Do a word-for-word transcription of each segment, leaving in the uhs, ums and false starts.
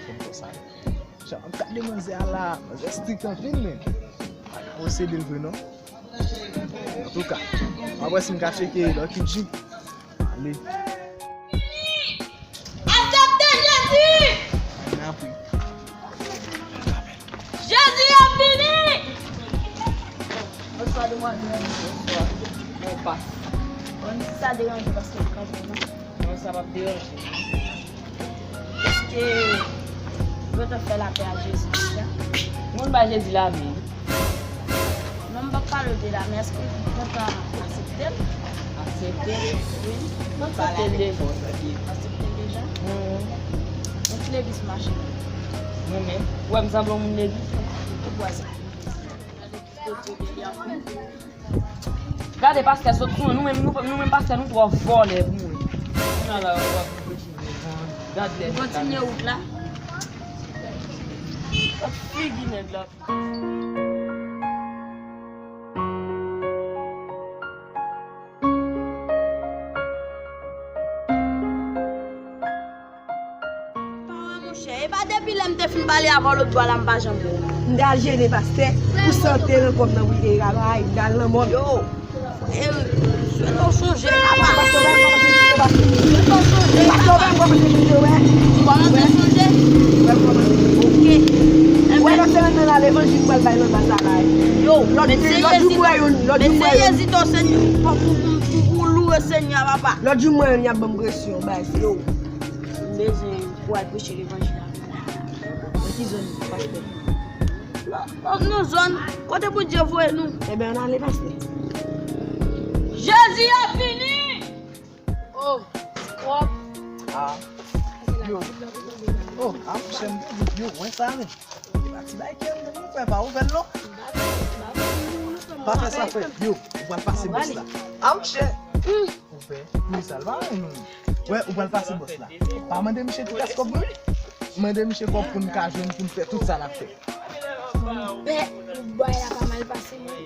Konn fè sa. Jan m ap gade manzè a la, manzè strik anpil, men. Pa ka posede l vre, non. Antouka, m ap wè si m ka tcheke Lucky G. Ale. Aksepte Jezi! Mèsi. Jezi ap vini! Bonswa, demwazèl. Bonswa. Bon, si sa deranje, paske m kanpe, non? Non, sa p ap deranje. Èske yo te fè lapè a Jezi deja? Moun ba Jezi lamen. Non, m p ap pale w de lamen. Èske w kontan aksepte l? Aksepte l? Wi. M aksepte l deja. Aksepte l deja? Yon ti legliz mache. Mwen menm. Ou wè m sanble yon moun legliz? Ou bwazen. Gade pastè sot sou nou menm, nou, nou menm pastè nou twò vòlè pou mwen. Kounye a la, w ap vin retire van. Gad lè kontinye wout la. Gad figi nèg la. Pawa, monchè, e pa depi lè m te fin pale avè w lòt bò la, m pa janm wè w. M te al jene pastè pou sante nan kò m nan, wi, e rabay, m te al nan mòn. Yo, e, swete w chonje, papa. Pastè, w pa kòmanse chonje, pastè. Swete w chonje, papa. Pastè, w pa kòmanse chonje, wè. Kòmanse chonje? Wè, kòmanse. Oke. Wè, lòt semèn nan la, levanjil m pral bay nan baz la, la. Yo, lòt, men se lòt jou m wè youn, lòt jou m wè youn. Men se Jezi to, Senyè, pou, pou, pou, pou louwe Senyè a, papa. Lòt jou m wè youn, y ap ban m presyon, baz, yo. M bezwen pou al preche levanjil la. Nan ki zòn, pastè? Nan, nan, nan zòn kote Bondye voye nou. Ebyen, ann ale, pastè. Jezi ap vini! Oh, twòp. Ah. Yo. Oh, ah, monchè, yo, wè sa, men. E pa ti bagay ke m fè, pa ouvè l, non. Pa fè sa, frè. Yo, ou pral pase bòs la. Ah, monchè. Ou fè, men sa l pa renmen nou. Wè, ou pral pase bòs la. Pa mande misye ti kras kòb, non. Mande misye kòb pou n ka jwenn, pou n fè tout sa n ap fè. Pè, bagay la pa mal pase, non.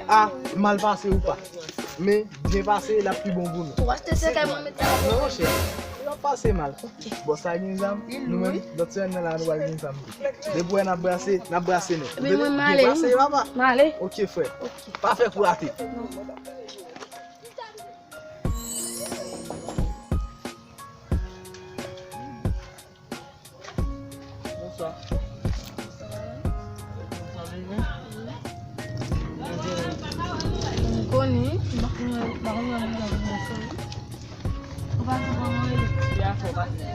Ah, mal pase ou pa. Men, byen pase, l ap pi bon pou nou. Ou achte se kay mwen mete la. Non, monchè. L ap pase mal. Bòs la gen zam, nou menm, lòt semèn nan la, nou pral gen zam tou. Depi wè n ap brase, n ap brase nèt. Ebyen, mwen, m ale. Byen pase, papa. M ale. Oke, frè. Pa fè kou rate. Bonswa. Bonswa, Vivi. M koni, m pa konn, m pa konn lè moun nan vin nan seri. Ou pa konn kòman rele? Ki afè w pase?